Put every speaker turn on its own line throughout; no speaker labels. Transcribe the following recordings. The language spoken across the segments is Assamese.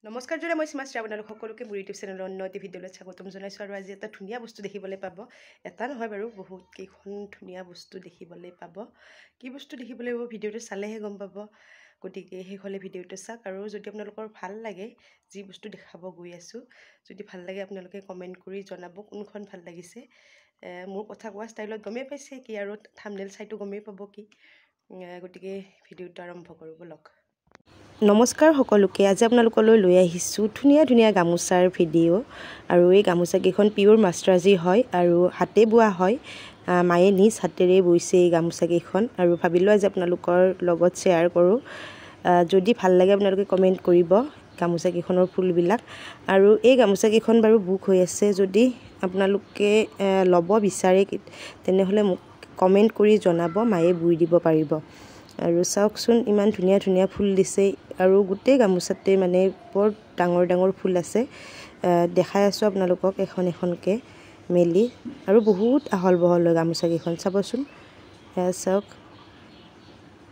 নমস্কাৰ জনাই মই সীমাশ্ৰী আপোনালোক সকলোকে মোৰ ইউটিউব চেনেলৰ অন্য এটি ভিডিঅ'লৈ স্বাগতম জনাইছোঁ। আৰু আজি এটা ধুনীয়া বস্তু দেখিবলৈ পাব, এটা নহয় বাৰু বহুত কেইখন ধুনীয়া বস্তু দেখিবলৈ পাব। কি বস্তু দেখিবলৈ পাব ভিডিঅ'টো চালেহে গম পাব, গতিকে শেষলৈ ভিডিঅ'টো চাওক। আৰু যদি আপোনালোকৰ ভাল লাগে যি বস্তু দেখাব গৈ আছোঁ, যদি ভাল লাগে আপোনালোকে কমেণ্ট কৰি জনাব কোনখন ভাল লাগিছে। মোৰ কথা কোৱা ষ্টাইলত গমেই পাইছে কি, আৰু থাম্বনেইল চাইতো গমেই পাব কি। গতিকে ভিডিঅ'টো আৰম্ভ কৰোঁ ব'লক। নমস্কাৰ সকলোকে, আজি আপোনালোকলৈ লৈ আহিছোঁ ধুনীয়া ধুনীয়া গামোচাৰ ভিডিঅ'। আৰু এই গামোচাকেইখন পিয়'ৰ মাষ্টৰাজী হয় আৰু হাতে বোৱা হয়। মায়ে নিজ হাতেৰে বৈছে এই গামোচাকেইখন, আৰু ভাবিলোঁ আজি আপোনালোকৰ লগত শ্বেয়াৰ কৰোঁ। যদি ভাল লাগে আপোনালোকে কমেণ্ট কৰিব গামোচাকেইখনৰ ফুলবিলাক। আৰু এই গামোচাকেইখন বাৰু বুক হৈ আছে, যদি আপোনালোকে ল'ব বিচাৰে তেনেহ'লে মোক কমেণ্ট কৰি জনাব, মায়ে বৈ দিব পাৰিব। আৰু চাওকচোন ইমান ধুনীয়া ধুনীয়া ফুল দিছে, আৰু গোটেই গামোচাতে মানে বৰ ডাঙৰ ডাঙৰ ফুল আছে। দেখাই আছোঁ আপোনালোকক এখন এখনকৈ মেলি, আৰু বহুত আহল বহল হয় গামোচাকেইখন, চাবচোন। এয়া চাওক,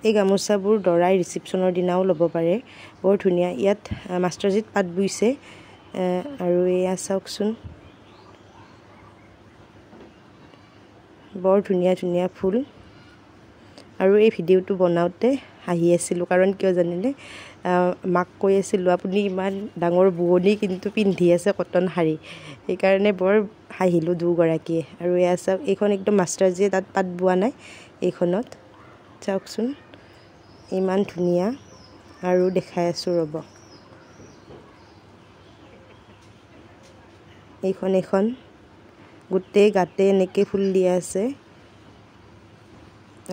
এই গামোচাবোৰ দৰাই ৰিচিপশ্যনৰ দিনাও ল'ব পাৰে, বৰ ধুনীয়া। ইয়াত মাষ্টৰজিত পাত বুইছে। আৰু এয়া চাওকচোন, বৰ ধুনীয়া ধুনীয়া ফুল। আৰু এই ভিডিঅ'টো বনাওঁতে হাঁহি আছিলোঁ, কাৰণ কিয় জানেনে, মাক কৈ আছিলোঁ আপুনি ইমান ডাঙৰ বোৱনী কিন্তু পিন্ধি আছে কটন শাৰী, সেইকাৰণে বৰ হাঁহিলোঁ দুগৰাকীয়ে। আৰু এয়া চাওক, এইখন একদম মাষ্টাৰজীয়ে তাত পাত বোৱা নাই এইখনত, চাওকচোন ইমান ধুনীয়া। আৰু দেখাই আছোঁ ৰ'ব, এইখন এখন গোটেই গাতে এনেকৈ ফুল দিয়া আছে।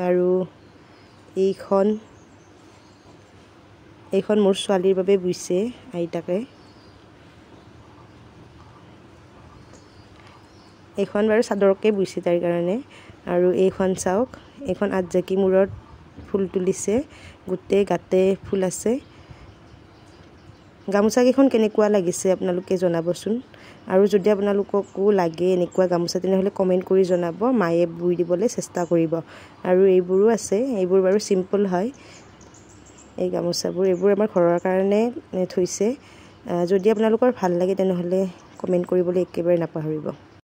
আৰু এইখন এইখন মোৰ ছোৱালীৰ বাবে বুইছে আইতাকে। এইখন বাৰু চাদৰকে বুইছে তাইৰ কাৰণে। আৰু এইখন চাওক, এইখন আঠজাকি মূৰত ফুল তুলিছে, গোটেই গাতে ফুল আছে। গামোচাকেইখন কেনেকুৱা লাগিছে আপোনালোকে জনাবচোন। আৰু যদি আপোনালোককো লাগে এনেকুৱা গামোচা তেনেহ'লে কমেণ্ট কৰি জনাব, মায়ে বৈ দিবলৈ চেষ্টা কৰিব। আৰু এইবোৰো আছে, এইবোৰ বাৰু চিম্পল হয় এই গামোচাবোৰ, এইবোৰ আমাৰ ঘৰৰ কাৰণে থৈছে। যদি আপোনালোকৰ ভাল লাগে তেনেহ'লে কমেণ্ট কৰিবলৈ একেবাৰে নাপাহৰিব।